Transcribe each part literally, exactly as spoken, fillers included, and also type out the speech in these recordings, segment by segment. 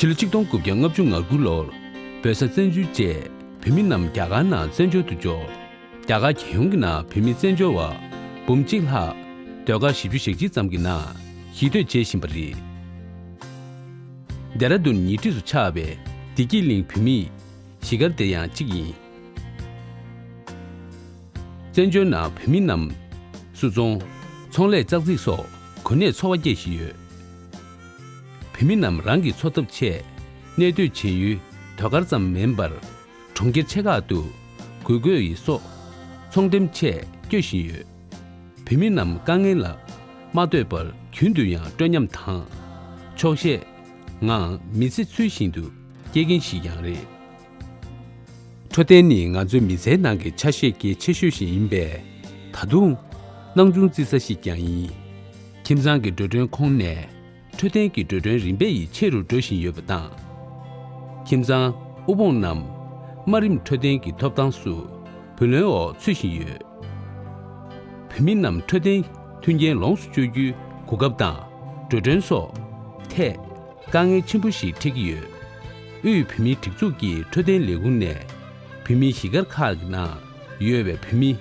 ཕྱི་ལོ་ཆིག་སྟོང་དགུ་བརྒྱ་ལྔ་བཅུ་ང་དགུ་ལོར་བོད་ས་བཙན་འཛུལ་རྗེས་བོད་མི་རྣམས་རྒྱ་གར་ནང་བཙན་བྱོལ་དུ་འབྱོར། རྒྱ་གར་རྒྱལ་ཡོངས་ཀྱི་ནང་བོད་མི་བཙན་བྱོལ་བ་འབུམ་གཅིག་ལྷག་ཟློས་གར་བཞི་བཅུ་ཞེ་གཅིག་ཙམ་གྱི་ནང་གཞིས་སྡོད་བྱེད་བཞིན་པ་རེད། ལྡེ་ར་ལྡུན་ཉེ་འཁྲིས་སུ་ཆགས་པའི་བདེ་སྐྱིད་གླིང་བོད་མིའི་གཞིས་སྒར་དེ་ཡང་གཅིག་ཡིན། བཙན་བྱོལ་ནང་བོད་མི་རྣམས་སུད་ཚོང་། ཚོང་ལས་ཙག་ཙིག་སོགས་གོ་གནས་འཚོ་བ་སྐྱེལ་བཞིན་ཡོད། བོད་མི་རྣམས་རང་གི་འཚོ་ཐབས་ཆེད་གནས་སྡོད་བྱེད་ཡུལ་ཟློས་གར་ཙམ་མིན་པར་གྲོང་ཁྱེར་ཆེ་ཁག་ཏུ་སྒོར་སྒོར་ཡི་སོགས་ཚོང་འགྲེམས་ཆེད་སྐྱོད་བཞིན་ཡོད། བོད་མི་རྣམས་དཀའ་ངལ་ལ་མ་ལྟོས་པར་རྒྱུན་དུ་ཡང་སྤྲོ་ཉམས་དང་། ཆོག་ཤེས་ངང་མི་ཚེ་ཚུལ་བཞིན་དུ་སྐྱེལ་མཁན་ཞིག་ཀྱང་རེད། འཕྲོད་བསྟེན་ནི་ང་ཚོའི་མི་ཚེའི་ནང་གི་ཆ་ཤས་གལ་ཆེ་ཤོས་ཤིག་ཡིན་པས། ད་དུང་སྣང་ཆུང་བརྩི་ས་ཞིག་ཀྱང་ཡིན། ཁྱིམ་ཚང་གི་འགྲོ་གྲོན་ཁོངས་ནས་འཕྲོད་བསྟེན་གྱི་འགྲོ་གྲོན་རིམ་པས་ཡིས་ཆེ་རུ་འགྲོ་བཞིན་ཡོད་པ་དང་། ཁྱིམ་ཚང་དབུལ་ཕོངས་རྣམས་དམའ་རིམ་འཕྲོད་བསྟེན་གྱི་ཐོབ་ཐང་སུ་བུ་ལོན་འོག་ཚུད་བཞིན་ཡོད། བོད་མི་རྣམས་འཕྲོད་བསྟེན་མཐུན་རྐྱེན་ལོངས་སུ་སྤྱོད་རྒྱུའི་གོ་སྐབས་དང་འགྲོ་གྲོན་སོགས་ཐད་དཀའ་ངལ་ཆེན་པོ་ཞིག་འཕྲད་ཀྱི་ཡོད། དབུས་བོད་མིའི་སྒྲིག་འཛུགས་ཀྱི་འཕྲོད་བསྟེན་ལས་ཁུངས་ནས་བོད་མིའི་གཞིས་སྒར་ཁག་གི་ནང་ཡོད་པའི་བོད་མི་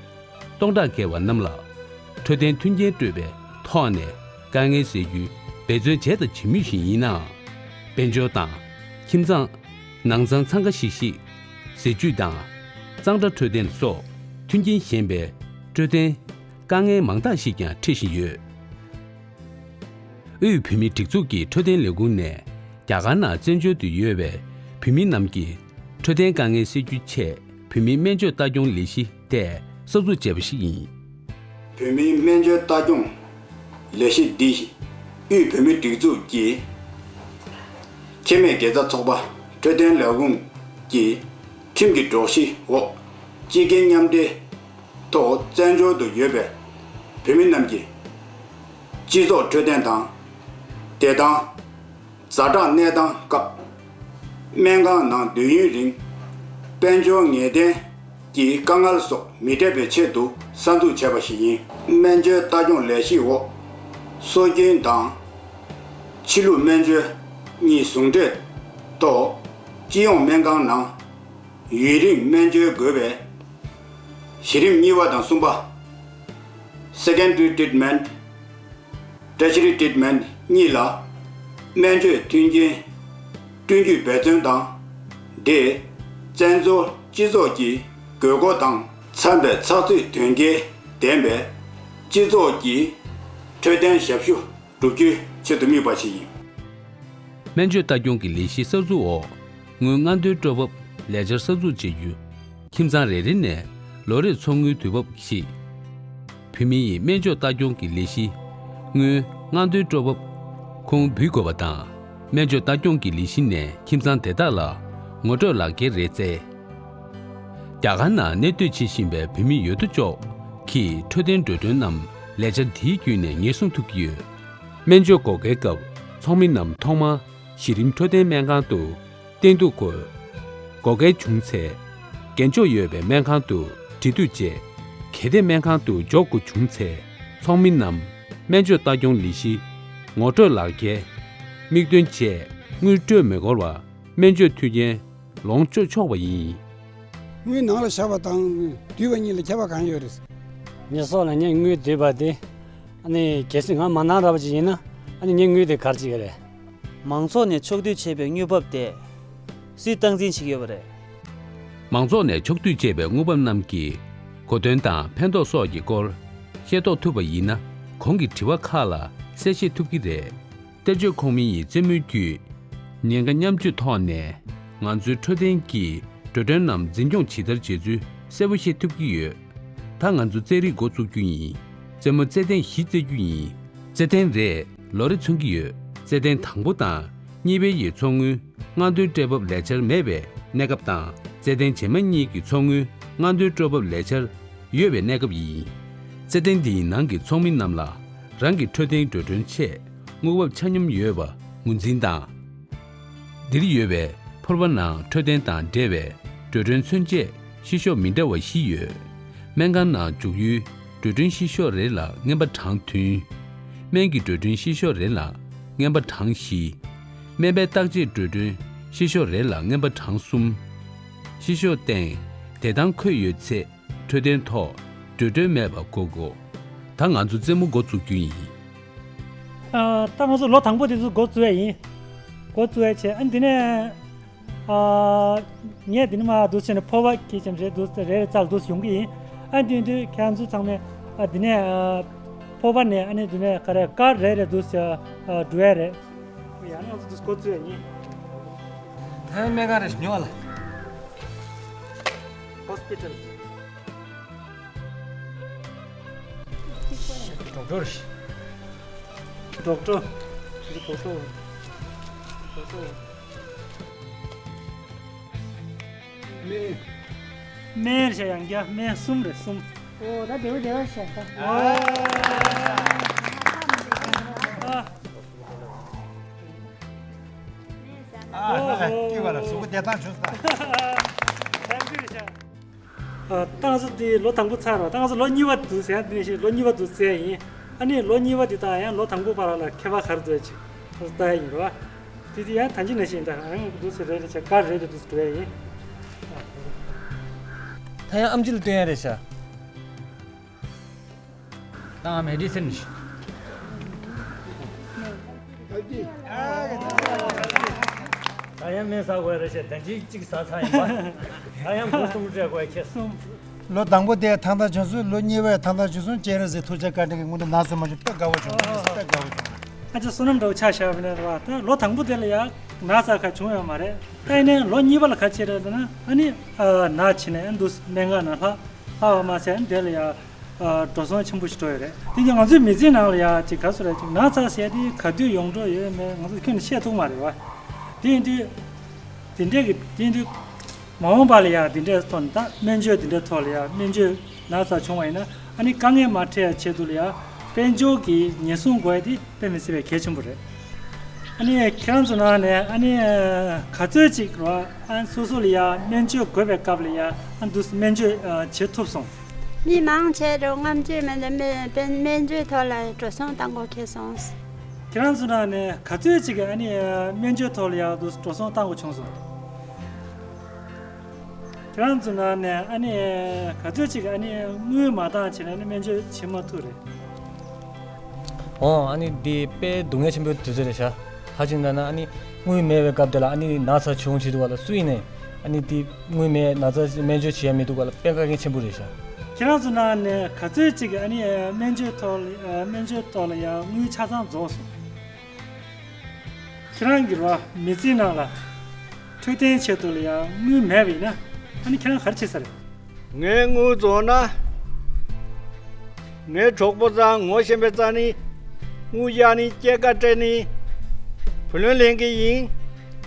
སྟོང་ཕྲག་བརྒལ་བ་རྣམས་ལ་འཕྲོད་བསྟེན་མཐུན་རྐྱེན་སྤྲོད་པའི་ཐོག་ནས་དཀའ་ངལ་སེལ་རྒྱུའི་འབད་བརྩོན་བྱས་དང་བྱེད་མུས་ཤིག་ཡིན་ནའང་། དཔལ་འབྱོར་དང་ཁྱིམ་ཚང་། ནང་ཚང་འཚང་ཁ་ཤིག་ཤིག་ཟས་བཅུད་དང་གཙང་སྦྲ་འཕྲོད་བསྟེན་སོགས་མཐུན་རྐྱེན་ཞན་པའི་འཕྲོད་བསྟེན་དཀའ་ངལ་མང་དག་ཞིག་ཀྱང་འཕྲད་བཞིན་ཡོད། དབུས་བོད་མིའི་སྒྲིག་འཛུགས་ཀྱི་འཕྲོད་བསྟེན་ལས་ཁུངས་ནས་རྒྱ་གར་ནང་བཙན་བྱོལ་དུ་ཡོད་པའི་བོད་མི་རྣམས་ཀྱི་འཕྲོད་བསྟེན་དཀའ་ངལ་སེལ་རྒྱུའི་ཆེད་བོད་མིའི་སྨན་བཅོས་ལྟ་སྐྱོང་ལས་གཞི་ཐད་གསར་འཛུགས་བྱས་པ་ཞིག་ཡིན། བོད་མིའི་སྨན་བཅོས་ལྟ་སྐྱོང་ལས་གཞི་འདི་དབུས་བོད་མིའི་སྒྲིག་འཛུགས་ཀྱི་འཐུས་མི་དགེ་རྩ་ཚོགས་པ་འཕྲོད་བསྟེན་ལས་ཁུངས་ཀྱི་ཁྲིམས་ཀྱི་སྒྲོག་གཞི་འོག་སྤྱི་འགན་མཉམ་འབྲེལ་ཐོག་བཙན་བྱོལ་དུ་ཡོད་པའི་བོད་མི་རྣམས་ཀྱི་སྤྱི་ཚོགས་འཕྲོད་བསྟེན་དང་བདེ་ཐང་། ཛ་དྲག་གནས་སྟངས་སྐབས་སྨན་ཁང་ནང་སྡོད་ཡུན་རིང་དཔལ་འབྱོར་ངེས་གཏན་གྱི་དཀའ་ངལ་སོགས་མི་འཕྲད་པའི་ཆེད་དུ་གསར་འཛུགས་བྱས་པ་ཞིག་ཡིན། སྨན་བཅོས་ལྟ་སྐྱོང་ལས་གཞི་འོག་སྲོལ་རྒྱུན་དང་ཕྱི་ལུགས་སྨན་བཅོས་གཉིས་ཟུང་འབྲེལ་ཐོག་སྤྱི་ཡོངས་སྨན་ཁང་ནང་ཡུན་རིང་སྨན་བཅོས་དགོས་པའི་གཞི་རིམ་གཉིས་པ་དང་གསུམ་པ། Secondary Treatment Tertiary Treatment གཉིས་ལ་སྨན་བཅོས་མཐུན་རྐྱེན་བསྐྲུན་རྒྱུའི་འབད་བརྩོན་དང་འབྲེལ། བཙན་བྱོལ་སྤྱི་ཚོགས་ཀྱི་དགོས་མཁོ་དང་འཚམ་པའི་ཚགས་ཚུད་དོན་འཁྱོལ་ལྡན་པའི་སྤྱི་ཚོགས་ཀྱི་འཕྲོད་བསྟེན་ཞབས་ཞུ་བསྒྲུབ་རྒྱུའི་ཆེད་དུ་དམིགས་པ་ཞིག་ཡིན། སྨན་བཅོས་ལྟ་སྐྱོང་གི་ལས་གཞི་གསར་འཛུགས་འོག་དངུལ་སྔ་འདོན་སྤྲོད་འབབ་ལས་འཆར་གསར་འཛུགས་བྱེད་རྒྱུ། ཁྱིམ་ཚང་རེ་རེ་ནས་ལོ་རེར་ཚོགས་དངུལ་བསྡུ་འབབ་བཞི། བོད་མི་ཡི་སྨན་བཅོས་ལྟ་སྐྱོང་གི་ལས་གཞི་དངུལ་སྔ་འདོན་སྤྲོད་འབབ་ཁུངས་འབུལ་དགོས་པ་དང་། སྨན་བཅོས་ལྟ་སྐྱོང་གི་ལས་གཞི་ནས་ཁྱིམ་ཚང་དེ་དག་ལ་ངོ་སྤྲོད་ལག་འཁྱེར་རེ་བསྩལ། རྒྱ་གར་ནང་གནས་སྡོད་བྱེད་བཞིན་པའི་བོད་མི་ཡོད་དོ་ཅོག་གིས་འཕྲོད་བསྟེན་འགྲོ་གྲོན་རྣམས་ལས་འཆར་འདིའི་བརྒྱུད་ནས་ཉེན་སྲུང་ཐུབ་ཀྱི་ཡོད། སྨན་བཅོས་བགོ་སྐལ་སྐབས་ཚོགས་མི་རྣམས་ཐོག་མར་གཞི་རིམ་འཕྲོད་བསྟེན་སྨན་ཁང་དུ་བསྟེན་གཏུག་དགོས། བགོ་སྐལ་བྱུང་ཚེ། འགན་གཅོག་ཡོད་པའི་སྨན་ཁང་དུ་འབྲེལ་གཏུག་བྱས། གལ་ཏེ་སྨན་ཁང་དུ་འཇོག་དགོས་བྱུང་ཚེ། ཚོགས་མི་རྣམས་སྨན་བཅོས་ལྟ་སྐྱོང་ལས་གཞི། ངོ་སྤྲོད་ལག་འཁྱེར། མིག་སྟོན་བཅས་དངུལ་སྤྲོད་མི་དགོས་པར་སྨན་བཅོས་མཐུན་རྐྱེན་ལོངས་སྤྱོད་ཆོག་པ་ཡིན། དངུལ་ནང་ལ་བཞག་པ་དང་བསྡུས་པ་གཉིས་ལ་ཁྱད་པར་གང་ཡོད་རེད། ཉེས་གསོག་ལ་ངས་དངུལ་བསྡུས་པ་དེ། ཨ་ནི་གལ་སྲིད་ང་མ་གནང་ར་བ་ཅིག་ཡིན་ན། ཨ་ནི་ངས་དངུལ་དེ་ག་རེ་བྱེད་ཀྱི་རེད། མང་ཚོགས་ནས་ཕྱོགས་བསྡུས་བྱས་པའི་དངུལ་འབབ་དེ་སུས་སྟངས་འཛིན་བྱེད་ཀྱི་ཡོད་པ་རེད། མང་ཚོགས་ནས་ཕྱོགས་བསྡུས་བྱས་པའི་དངུལ་འབབ་རྣམས་ཀྱི་གོ་དོན་དང་ཕན་ཐོགས་སོགས་ཀྱི་སྐོར་ཤེས་རྟོགས་ཐུབ་པ་ཡིན་ན། གོང་གི་དྲི་བ་ཁག་ལ་གསལ་བཤད་ཐུབ་ཀྱི་རེད། གཏེར་མཆོག་ཁོང་མི་ཡིས་རྩེད་མོའི་བརྒྱུད་ཉེན་ཁ་མཉམ་སྤྱོད་ཐོག་ནས་ང་ཚོའི་འཕྲོད་བསྟེན་གྱི་འགྲོ་གྲོན་རྣམས་འཛིན་སྐྱོང་ཇི་ལྟར་བྱེད་ཚུལ་གསལ་པོ་ཤེས་ཐུབ་ཀྱི་ཡོད། ད་ང་ཚོ་རྩེད་རིགས་འགོ་བཙུགས་རྒྱུ་ཡིན། རྩེད་མོ་རྩེད་ཐེངས་བཞི་རྩེ་རྒྱུ་ཡིན། རྩེད་ཐེངས་རེས་ལོ་རེ་མཚོན་གྱི་ཡོད། རྩེད་ཐེངས་དང་པོ་དང་གཉིས་པའི་ཡི་ཚོགས་དངུལ་སྔ་འདོན་སྤྲོད་འབབ་ལས་འཆར་མེད་པའི་གནས་སྐབས་དང་། རྩེད་ཐེངས་རྗེས་མ་གཉིས་ཀྱི་ཚོགས་དངུལ་སྔ་འདོན་སྤྲོད་འབབ་ལས་འཆར་ཡོད་པའི་གནས་སྐབས་ཡིན། རྩེད་ཐེངས་འདིའི་ནང་གི་ཚོགས་མི་རྣམས་ལ་རང་གི་འཕྲོད་བསྟེན་འགྲོ་གྲོན་ཆེད་དངུལ་འབབ་ཆ་སྙོམས་ཡོད་པ་ངོས་འཛིན་དང་། འདིར་ཡོད་པའི་ཕོར་པ་ནང་འཕྲོད་བསྟེན་དང་འབྲེལ་བའི་འགྲོ་གྲོན་མཚོན་བྱེད་ཤེས་ཤོག་མི་འདྲ་བ་བཞི་ཡོད། སྨན་ཁང་ནང་འཇུག་ཡུལ་འགྲོ་གྲོན་ཤེས་ཤོག་རེ་ལ་རྔན་པ་གྲངས་བདུན། སྨན་གྱི་འགྲོ་གྲོན་ཤེས་ཤོག་རེ་ལ་རྔན་པ་གྲངས་བཞི། སྨན་པའི་བརྟག་དཔྱད་འགྲོ་གྲོན་ཕྱི་ཤོག་རེ་ལ་རྔན་པ་གྲངས་གསུམ། ཕྱི་ཤོག་སྟེང་བདེ་ཐང་འཁོད་ཡོད་ཚེ་འཕྲོད་བསྟེན་ཐོག་འགྲོ་གྲོན་མེད་པ་དགོས་དགོས། ད་ང་ཚོ་རྩེད་མོ་འགོ་བཙུགས་རྒྱུ་ཡིན། ཨ། ད་ང་ཚོ་ལོ་དང་པོ་དེ་ཚོ་འགོ་བཙུགས་ཡ་ཡིན། འགོ་བཙུགས་ཡ་བྱས། ཨ། འདི་ནས། ཨ། ངས་འདི་ནས་མར་འདུག་བྱས་ནས་ཕོར་པ་གི་ཅམ་རེ་འདུག་རེ་རེ་བཙལ་འདུག་ཡོང་གི་ཡིན། ཨ། འདི་འདི་ཁྱེད་ཚོ་ཚང་མས། ཨ། འདི་ནས། ཨ། ཕོར་པ་ནས། ཨ་ནི་འདི་ནས་ག་རེ་ཀར་རེ་རེ་འདུག་བྱས། ཨ། འགྲོ་ཡ་རེད། ཡ། ཨ་ནི་ང་ཚོ་འདུག་འགོ་བཙུགས་ཡ་ཡིན། ད་ཡང་སྨན་ཁང་རེ་ཉོ་བ་ལ། ཧོ་སི་པི་ཊལ། ཌོག་ཊར་རེད། ཌོག་ཊར། ཌོག་ཊར། ཌོག་ཊར། སྨན། སྨན་རེད་ཤག་ཡང་བསྐྱར་སྨན་གསུམ་རེད། གསུམ། ཨོ། ད་བདེ་པོ་བདེ་པོ་ཤག་ད། ཨ། ཨ། ཨོ། ལྷ་ལ་སྐྱིད་པ་ལ་གཟུགས་པོ་བདེ་ཐང་བྱུང་ས། ཐེང་ཀིའུ་ཤག་ཨ། ད་ང་ཚོ་འདི་ལོ་དང་པོ་ཚར་བ། ད་ང་ཚོ་ལོ་གཉིས་པ་འདུག་ཟེར་ཡ། འདི་ནས་བཞིན་ལོ་གཉིས་པ་འདུག་ཟེར་ཡ་ཡིན། ཨ་ནི་ལོ་གཉིས་པ་འདི་དང་ཡང་ལོ་དང་པོ་བར་ལ་ཁྱད་པར་ག་རེ་འདུག་ཅིག་ལྟ་ཡ་ཡིན་རོ། དེ་དེ་ཡང་ད་གིན་ནང་བཞིན་ད་ཡང་འདུག་ཟེར་རེ་རེ་བྱས་ཀར་རེ་རེ་འདུག་འགྲོ་ཡ་ཡིན། ད་ཡང་ཨེམ་ཆི་ལ་སྟོན་ཡ་རེད་ཤག་ད་ང་མེ་ཌི་སིན་ཞིག་ད་ཡང་སྨན་ཟ་དགོས་རེད་ཤག་དོན་གཅིག་གཅིག་ཟ་ཚར་ཡིན་པ། ད་ཡང་སྒོ་གསུམ་སྤྲད་དགོས་ཁེལ་སོང་། ལོ་དང་པོ་དེ་ཐང་ཐང་བྱུང་སོང་། ལོ་གཉིས་པའི་ཐང་ཐང་བྱུང་སོང་། སྤྱན་རས་གཟིགས་ཐུགས་རྗེ་བཀའ་དྲིན་གྱིས་དངོས་གནས་ན་ཚ་མ་བྱུང་། དཔེ་དགའ་བོ་བྱུང་། དཔེ་དགའ་བོ་བྱུང་། ཨ་ཅག་བསོད་ནམས་འདྲ་བོ་ཆ་བཞག་པ་ཡིན་ན་རེད་བ། ད་ལོ་དང་པོ་དེ་ལ་ཡང་ན་ཚ་ག་བྱུང་ཡོད་མ་རེད། ད་ཡིན་ནའི་ལོ་གཉིས་པ་ལ་ག་བྱེད་རེད་ཟེར་ན། ཨ་ནི། ཨ། ན་བྱས་ནས་ཨ་འདུག་སྨན་ཁང་ནང་ལྷག་ལྷག་པ་མ་ཟད། ཨ་ནི་དེ་ལ་ཡང་། ཨ། འགྲོ་སོང་ཆེན་པོ་ཞིག་འགྲོ་ཡོད་རེད། དེ་ཡང་ང་ཚོའི་མི་ཚེའི་ནང་ལ་ཡང་ཅིག་ག་རེ་ཟེར་རེད། ཅིག་ན་ཚ་ཟེར་དེ་ག་དུས་ཡོང་འགྲོ་ཡོད་མེད་ང་ཚོས་ཁྱོན་ནས་ཤེས་ཐུབ་མ་རེད་བ། དེ་ཡིན་དུས། དེ་འདྲས་ཀྱི། དེ་ཡིན་དུས། མ་འོངས་པ་ལ་ཡང་དེ་འདྲས་ཐོག་ནས། ད་སྨན་བཅོས་དེ་འདྲས་ཐོག་ལ་ཡང་། སྨན་བཅོས་ན་ཚ་བྱུང་བ་ཡིན་ན། ཨ་ནི་དཀའ་ངལ་མ་འཕྲད་ཡ་ཆེད་དུ་ལ་ཡང་། དཔལ་འབྱོར་གྱི་ཉེན་སྲུང་དགོས་ཡ་དེ་དཔེ་མི་སྲིད་པའི་གལ་ཆེན་པོ་རེད། ཨ་ནི་ཁྱེད་རང་ཚོ་ནང་ནས་ཨ་ནི་ག་ཚོད་ཅིག་རེད་བ། ཨ། སོ་སོ་ལ་ཡང་སྨན་བཅོས་དགོས་པའི་སྐབས་ལ་ཡང་། ཨ། འདུག་སྨན་བཅོས། ཨ། བྱེད་ཐུབ་སོང་། མི་མང་ཆེ་རུ་ལྔ་བཅུ་མན་འདྲ་སྨན་སྨན་བཅོས་ཐོག་ལ་འགྲོ་སོང་བཏང་དགོས་ཁེལ་སོང་། ཁྱེད་རང་ཚོ་ནང་ནས་ག་ཚོད་ཅིག་གིས་ཨ་ནི་སྨན་བཅོས་ཐོག་ལ་ཡང་འདུག་འགྲོ་སོང་བཏང་དགོས་བྱུང་སོང་། ཁྱེད་རང་ཚོ་ནང་ནས་ཨ་ནི་ག་ཚོད་ཅིག་གིས་ཨ་ནི་དངུལ་མ་བཏང་བྱས་ནས་ཨ་ནི་སྨན་བཅོས་བྱེད་མ་ཐུབ་རེད། ཨོ། ཨ་ནི་འདི་དཔེ་སྡུག་བསྔལ་ཆེན་པོའི་དུས་ཚོད་རེད་ཤག་ཧ་ཅང་། ད་ན་ཨ་ནི་དངུལ་མེད་པའི་སྐབས་དེ་ལ་ཨ་ནི་ན་ཚ་བྱུང་བྱེད་དུས་བ་ལ་སུ་ཡིན་ནའི་ཨ་ནི་འདི་དངུལ་མེད། ན་ཚ་སྨན་བཅོས་བྱེད་ཡ་མི་འདུག་ག་ལ་དཔེ་དཀའ་ངལ་ཆེན་པོ་རེད་ཤག་ཁྱེད་རང་ཚོ་ནང་ནས་ག་ཚོད་ཅིག་གིས་ཨ་ནི་སྨན་བཅོས་ཐོག་ལ། སྨན་བཅོས་ཐོག་ལ་ཡང་དངུལ་ཆ་ཚང་རྫོགས་སོང་། ཁྱེད་རང་གི་རོ། མི་ཚེའི་ནང་ལ་འཕྲོད་བསྟེན་ཆེད་དུ་ལ་ཡང་དངུལ་མེད་པ་ཡིན་ན། ཨ་ནི་ཁྱེད་རང་ག་རེ་བྱེད་ས་རེད། ངའི་དངུལ་རྫོགས་ན། ངའི་གྲོགས་པོ་ཚང་། ངོ་ཤེས་པའི་རྩ་ནི། དངུལ་གཡར་ནི། སྐྱེད་ཀ་སྤྲད་ནི། བུ་ལོན་ལེན་གི་ཡིན།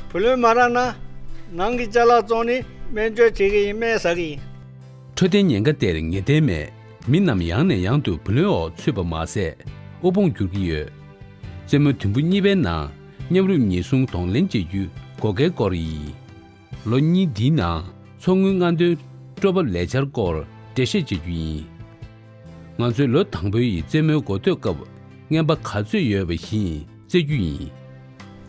བུ་ལོན་མ་རག་ན། ནང་གི་ཅ་ལག་བཙོང་ནི། སྨན་བཅོས་བྱེད་གི་ཡིན། སྨན་ཟ་གི་ཡིན། འཕྲོད་བསྟེན་ཉེན་ཁ་དེར་ངེས་གཏན་མེད། མི་རྣམས་ཡང་ནས་ཡང་དུ་བུ་ལོན་འོག་ཚུད་པ་མ་ཟད། དབུལ་ཕོངས་འགྱུར་གྱི་ཡོད། རྩེད་མོ་དུམ་བུ་གཉིས་པའི་ནང་མཉམ་རུབ་ཉེན་སྲུང་གདོང་ལེན་བྱེད་རྒྱུའི་བགོ་སྐལ་སྐོར་ཡིན། ལོ་གཉིས་འདིའི་ནང་མཚོ་སྔོན་མངའ་སྡེའི་སྤྲོ་བ་ལས་འཆར་སྐོར་འགྲེལ་བཤད་བྱེད་རྒྱུ་ཡིན། ང་ཚོའི་ལོ་དང་པོའི་ཡི་རྩེད་མོའི་འགོ་སྟོད་སྐབས་རྔན་པ་ག་ཚོད་ཡོད་པ་བཞིན་རྩེ་རྒྱུ་ཡིན།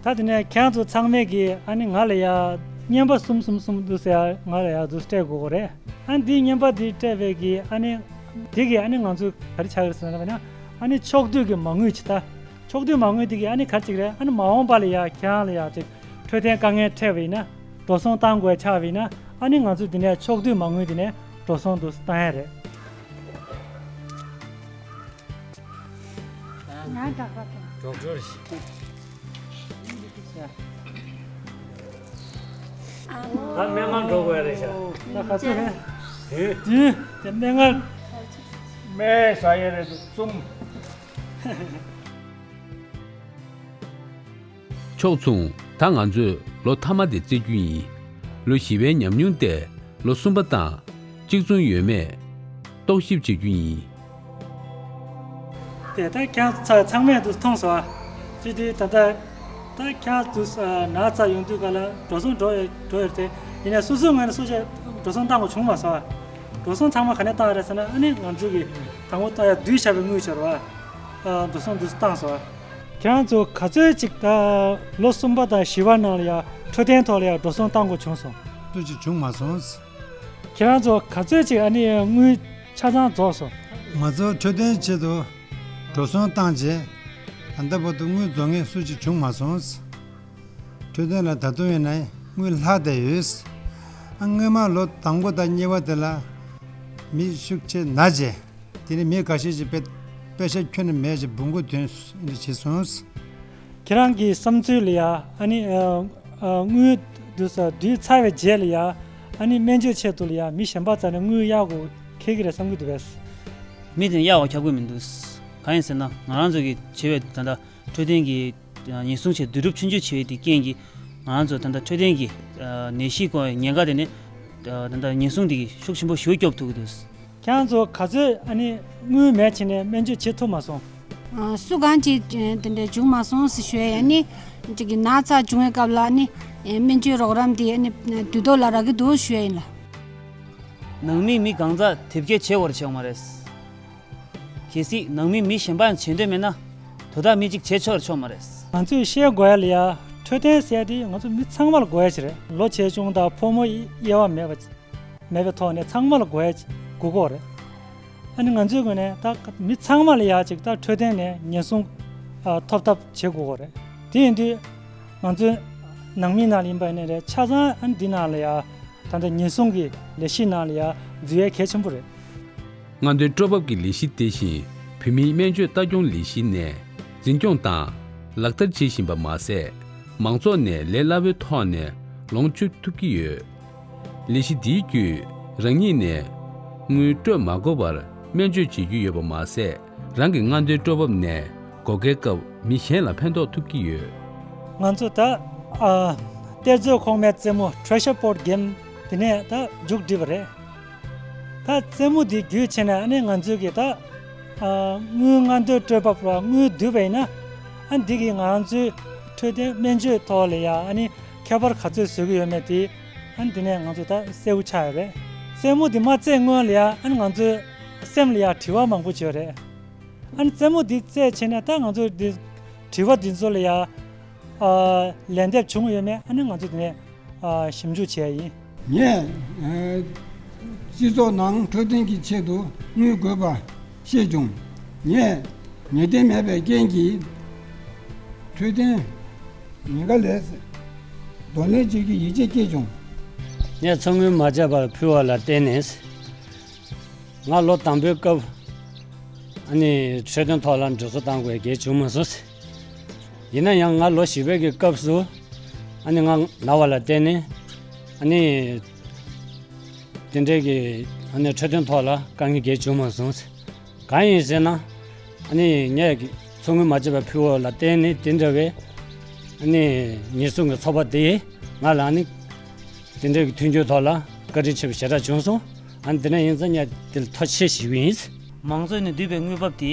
ད་དེ་ནས་ཁྱེད་རང་ཚོ་ཚང་མས་ཀྱིས་ཨ་ནི་ང་ལ་ཡ་རྔན་པ་གསུམ་གསུམ་གསུམ་འདུག་ཟེར་ཡ། ང་ལ་ཡ་འདུག་སྤྲད་དགོས་ཀྱི་རེད། ཨ་ནི་འདིའི་རྔན་པ་འདི་སྤྲད་པའི་གི་ཨ་ནི་དེ་གི་ཨ་ནི་ང་ཚོ་ག་རེ་ཆགས་ཀྱི་རེད་ཟེར་ན། ཨ་ནི་ཕྱོགས་བསྡུས་ཀྱི་མ་དངུལ་ཅིག་ད་ཕྱོགས་བསྡུས་མ་དངུལ་དེ་གི་ཨ་ནི་ག་རེ་ཅིག་རེད། ཨ་ནི་མ་འོངས་པ་ལ་ཡ་ཁྱེད་རང་ལ་ཡ་ཅིག་འཕྲོད་བསྟེན་དཀའ་ངལ་འཕྲད་པ་ཡིན་ན། འགྲོ་སོང་བཏང་དགོས་ཆགས་པ་ཡིན་ན། ཨ་ནི་ང་ཚོས་འདི་ནས་ཕྱོགས་བསྡུས་མ་དངུལ་འདི་ནས་འགྲོ་སོང་འདུག་བཏང་ཡ་རེད། ང་འདྲ་པར་དང་། ཌོག་ཊར་ཞིག་ད་སྨན་ཁང་འགྲོ་དགོས་རེད་ཤག་ད་ག་ཚོད་རེད། དེ་དེ་སྨན་ཁང་། སྨན་ཟ་ཡས་རེད་འདུག་གསུམ། ཕྱོགས་མཚུངས། ད་ང་ཚོས་ལོ་མཐའ་མ་དེ་རྩེ་རྒྱུ་ཡིན། ལོ་བཞི་པའི་ཉམས་མྱོང་དེ་ལོ་གསུམ་པ་དང་གཅིག་མཚུངས་ཡོད་མེད་རྟོག་ཞིབ་བྱེད་རྒྱུ་ཡིན། དེ་ད་ཁྱེད་ཚ་ཚང་མས་འདུག་མཐོང་སོང་ཨ། ཅི་དེ་ད་ལྟ་ད་ཁྱེད་ཚོ་ན་ཚ་ཡོང་དུས་ག་ལ་འགྲོ་སོང་འགྲོ་ཡོད་འགྲོ་ཡོད་དེ། ཡིན་ནའི་སོ་སོའི་ངོས་ནས་སོ་སོས་འགྲོ་སོང་བཏང་དགོས་བྱུང་མ་སོང་ཨ། འགྲོ་སོང་ཚང་མ་ག་ནས་བཏང་རེད་ཟེར་ན། ཨ་ནི་ང་ཚོ་གི་དང་པོ་ད་ཡ་བསྡུས་བཞག་པའི་དངུལ་ཆོར་བ། འགྲོ་སོང་འདུག་བཏང་སོང་ཨ། ཁྱེད་རང་ཚོ་ག་ཚོད་ཅིག་ད་ལོ་གསུམ་པ་དང་བཞི་པ་ནང་ལ་ཡང་འཕྲོད་བསྟེན་ཐོག་ལ་ཡང་འགྲོ་སོང་བཏང་དགོས་བྱུང་སོང་། སུ་ཅིག་བྱུང་མ་སོང་། ཁྱེད་རང་ཚོ་ག་ཚོད་ཅིག་ཨ་ནི་དངུལ་ཆ་ཚང་རྫོགས་སོང་། ང་ཚོ་འཕྲོད་བསྟེན་ཆེད་དུ་འགྲོ་སོང་བཏང་རྗེས་ད་ལྟ་བར་དུ་དངུལ་རྫོགས་མཁན་སུ་ཅིག་བྱུང་མ་སོང་། འཕྲོད་བསྟེན་ལ་ད་དུང་ཡིན་ན་དངུལ་ལྷག་བསྡད་ཡོད། ཨ་སྔོན་མ་ལོ་དང་པོ་དང་གཉིས་པ་དེ་ལ་མི་ཤུགས་ཆེ་ན་རྗེས། དེ་ནི་མི་འགའ་ཤས་ཀྱིས་དཔེ་དཔེ་ཆ་ཁྱོན་ནས་མེད་ཅིང་འབུལ་དགོས་དོན་ཞིག་བྱས་སོང་། ཁྱེད་རང་གི་བསམ་ཚུལ་ལ་ཡ་ཨ་ནི་ཨ་ཨ་དངུལ་བསྡུ་ས་བསྡུས་ཚར་བའི་རྗེས་ལ་ཡ་ཨ་ནི་སྨན་བཅོས་ཆེད་དུ་ལ་ཡ་མི་གཞན་པ་རྩ་ནས་དངུལ་གཡར་དགོས་འཁེལ་གྱི་རེད་བསམ་གྱི་འདུག་པས། མི་དེ་གཡར་བ་ཁྱབ་གི་མི་འདུག། གང་ཡིན་ཟེར་ན་ང་རང་ཚོ་གི་བྱེད་པའི་ད་ལྟ་འཕྲོད་བསྟེན་གྱི་ཉེན་སྲུང་ཆེད་བསྡུ་རུབ་ཆུང་ཆུང་བྱེད་པའི་དེ་རྐྱེན་གྱིས་ང་རང་ཚོ་ད་ལྟ་འཕྲོད་བསྟེན་གྱི་ནད་གཞི་སྐོར་ཉེན་ཁ་དེ་ནི་ད་ལྟ་ཉེན་སྲུང་དེ་གི་ཤུགས་ཆེན་པོ་ཞེ་པོ་སྐྱོབ་ཐུབ་ཀྱི་འདུག། ཁྱེད་རང་ཚོ་ག་ཚོད་ཨ་ནི་དངུལ་མེད་བྱས་ནས་སྨན་བཅོས་བྱེད་ཐུབ་མ་སོང་། ཨ་སུ་གང་ཅིག་དེ་འདྲ་བྱུང་མ་སོང་ཟེར་ཞུ་ཡ་ཡིན། ཨ་ནི་ཅིག་གི་ན་ཚ་བྱུང་བའི་སྐབས་ལ་ཨ་ནི་སྨན་བཅོས་རོགས་རམ་དེ་ཨ་ནི་དུས་ཐོག་ལ་རག་གི་འདུག་ཞུ་ཡ་ཡིན་ལ། ནང་མི་མི་གང་ཟག་དེབ་སྐྱེལ་བྱེད་དགོས་རེད་བྱེད་ཡོད་མ་རེད། གལ་སྲིད་ནང་མི་མི་གཞན་པ་ཡང་བྱེད་འདོད་མེད་ན་དོ་བདག་མི་གཅིག་བྱེད་ཆོག་རེད་ཆོག་མ་རེད། ང་ཚོས་ཤེས་དགོས་ཡ་ལ་ཡ་འཕྲོད་བསྟེན་ཟེར་ཡ་དེ་ང་ཚོ་མི་ཚང་མ་ལ་དགོས་ཡ་ཅིག་རེད། ལོ་ཆེ་ཆུང་དང་ཕོ་མོ་དབྱེ་བ་མེད་པ་མེད་པའི་ཐོག་ནས་ཚང་མ་ལ་དགོས་ཡ་ཅིག་དགོས་ཀྱི་ཡོད་རེད། ཨ་ནི་ང་ཚོའི་ངོས་ནས་ད་མི་ཚང་མ་ལ་ཡ་ཅིག་ད་འཕྲོད་བསྟེན་ནས་ཉེན་སྲུང་ཨ་ཐོབ་ཐབས་བྱེད་དགོས་ཀྱི་ཡོད་རེད། དེ་ཡིན་དུས་ང་ཚོའི་ནང་མི་ནང་ལ་ཡིན་པ་ཡིན་ནའི་རེད། ཆ་ཚང་ཨ་ནི་འདི་ནང་ལ་ཡ་ད་ལྟ་ཉེན་སྲུང་གི་ལས་གཞི་ནང་ལ་ཡ་འཛུལ་ཡ་གལ་ཆེན་པོ་རེད། སྔ་འདོན་སྤྲོད་འབབ་ཀྱི་ལས་གཞི་དེ་བཞིན་བོད་མིའི་སྨན་བཅོས་ལྟ་སྐྱོང་ལས་གཞི་ནས་འཛིན་སྐྱོང་དང་ལག་བསྟར་བྱེད་བཞིན་པ་མ་ཟད། མང་ཚོགས་ནས་ལས་སླ་བོའི་ཐོག་ནས་ལོངས་སྤྱོད་ཐུབ་ཀྱི་ཡོད། ལས་གཞི་འདིའི་བརྒྱུད་རང་ཉིད་ནས་དངུལ་སྤྲོད་མ་དགོས་པར་སྨན་བཅོས་བྱེད་རྒྱུ་ཡོད་པ་མ་ཟད། རང་གི་སྔ་འདོན་སྤྲོད་འབབ་ནས་བགོ་སྐལ་སྐབས་མི་གཞན་ལ་ཕན་ཐོགས་ཐུབ་ཀྱི་ཡོད། ང་ཚོ་ད་ཨ་གཏེར་མཛོད་གོང་མའི་རྩེད་མོ་Treasure Board Game དེ་ནས་ད་མཇུག་བསྒྲིལ་བ་རེད། ད་རྩེད་མོ་འདི་བརྒྱུད་བྱས་ནས་ཨ་ནི་ང་ཚོའི་གི་ད་ཨ་དངུལ་སྔ་འདོན་སྤྲོད་འབབ་ལ་དངུལ་བསྡུས་པ་ཡིན་ན་ཨ་འདི་གི་ང་ཚོའི་འཕྲོད་བསྟེན་སྨན་བཅོས་ཐོག་ལ་ཡ་ཨ་ནི་ཁྱད་པར་ག་ཚོད་བཟོ་གི་ཡོད་མེད་དེ་ཨ་ནི་དེ་ནས་ང་ཚོ་ད་གསལ་པོ་ཆགས་ཡོད་རེད། རྩེད་མོ་འདི་མ་རྩེད་སྔོན་ལ་ཡ་ཨ་ནི་ང་ཚོའི་སེམས་ལ་ཡ་དྲི་བ་མང་པོ་བྱོས་རེད། ཨ་ནི་རྩེད་མོ་འདི་རྩེད་བྱས་ནས་ད་ང་ཚོ་འདི་དྲི་བ་འདི་ཚོ་ལ་ཡ་ཨ་ལན་འདེབས་བྱུང་ཡོད་མེད་ཨ་ནི་ང་ཚོ་དེ་ནས་ཨ་ཞིབ་འཇུག་བྱས་ཡིན། ངས་ཨ་སྤྱི་ཚོགས་ནང་འཕྲོད་བསྟེན་གྱི་ཆེད་དུ་དངུལ་དགོས་པ་ཤེས་བྱུང་། ངས་ངེས་གཏན་མེད་པའི་རྐྱེན་གྱིས་འཕྲོད་བསྟེན་ཉེན་ཁ་ལས་གདོང་ལེན་བྱེད་ཀྱི་ཡིད་ཆེས་སྐྱེས་བྱུང་། ངས་ཚོགས་དངུལ་མ་བརྒྱབ་པར་ཕུལ་བ་ལ་བརྟེན་ནས། ང་ལོ་དང་པོའི་སྐབས་ཨ་ནི་འཕྲོད་བསྟེན་ཐོག་ལ་འགྲོ་སོང་བཏང་དགོས་གལ་བྱུང་མ་སོང་། ཡིན་ན་ཡང་ང་ལོ་བཞི་པའི་གི་སྐབས་སུ་ཨ་ནི་ང་ན་བ་ལ་བརྟེན་ནས་ཨ་ནི་དེ་འདྲའི་གི་ཨ་ནི་འཕྲོད་བསྟེན་ཐོག་ལ་དཀའ་ངལ་གལ་བྱུང་མ་སོང་། གང་ཡིན་ཟེར་ན་ཨ་ནི་ངས་ཚོགས་དངུལ་མ་བརྒྱབ་པའི་ཕུལ་བ་ལ་བརྟེན་ནས་དེ་འདྲ་བའི་ཨ་ནི་ཉེན་སྲུང་གི་ཚོགས་པ་དེས་ང་ལ་ཨ་ནི་དེ་འདྲའི་གི་མཐུན་འགྱུར་ཐོག་ལ་བཀའ་དྲིན་ཆེ་བའི་ཞེ་དྲག་བྱུང་སོང་། ཨ་ནི་དེ་འདྲ་ཡིན་ཙང་ངས་དེ་ལ་ཐུགས་རྗེ་ཆེ་ཞུ་གི་ཡིན། མང་ཚོགས་ནས་བསྡུས་པའི་དངུལ་འབབ་དེ་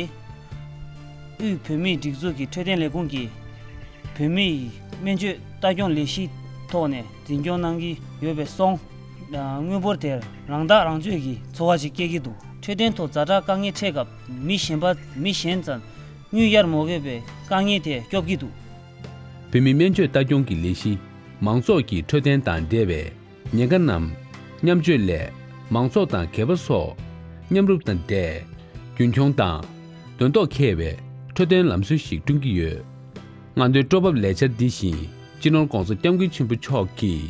དབུས་བོད་མིའི་སྒྲིག་འཛུགས་ཀྱི་འཕྲོད་བསྟེན་ལས་ཁུངས་ཀྱིས་བོད་མིའི་སྨན་བཅོས་ལྟ་སྐྱོང་ལས་གཞིའི་ཐོག་ནས་འཛིན་སྐྱོང་གནང་གི་ཡོད་པའི་སོང་། དངུལ་འབོར་དེར་རང་ཐག་རང་གཅོད་ཀྱི་ཚོར་བ་ཞིག་སྐྱེ་གི་འདུག། འཕྲོད་བསྟེན་ཐོག་ཛ་དྲག་དཀའ་ངལ་འཕྲད་སྐབས་མི་གཞན་པ་མི་གཞན་ཙམ་དངུལ་གཡར་མ་དགོས་པའི་དཀའ་ངལ་དེ་སྐྱོབ་ཀྱི་འདུག། བོད་མིའི་སྨན་བཅོས་ལྟ་སྐྱོང་གི་ལས་གཞི་མང་ཚོགས་ཀྱི་འཕྲོད་བསྟེན་དང་འབྲེལ་བའི་ཉེན་ཁ་རྣམས་མཉམ་བཅོས་སླད་མང་ཚོགས་དང་སྒེར་པ་སོགས་མཉམ་རུབ་དང་འབྲེལ་རྒྱུན་འཁྱོངས་དང་དོན་ཐོག་འཁེལ་བའི་འཕྲོད་བསྟེན་ལམ་སྲོལ་ཞིག་བསྐྲུན་གྱི་ཡོད། སྔ་འདོན་སྤྲོད་འབབ་ལས་འཆར་འདི་བཞིན་སྤྱི་ནོར་༸གོང་ས་༸སྐྱབས་མགོན་ཆེན་པོ་མཆོག་གིས་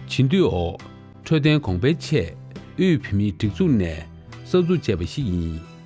བྱིན་མཐུའི་འོག་འཕྲོད་བསྟེན་གོང་འཕེལ་ཆེད་དབུས་བོད་མིའི་སྒྲིག་འཛུགས་ནས་གསར་འཛུགས་བྱས་པ་ཞིག་ཡིན།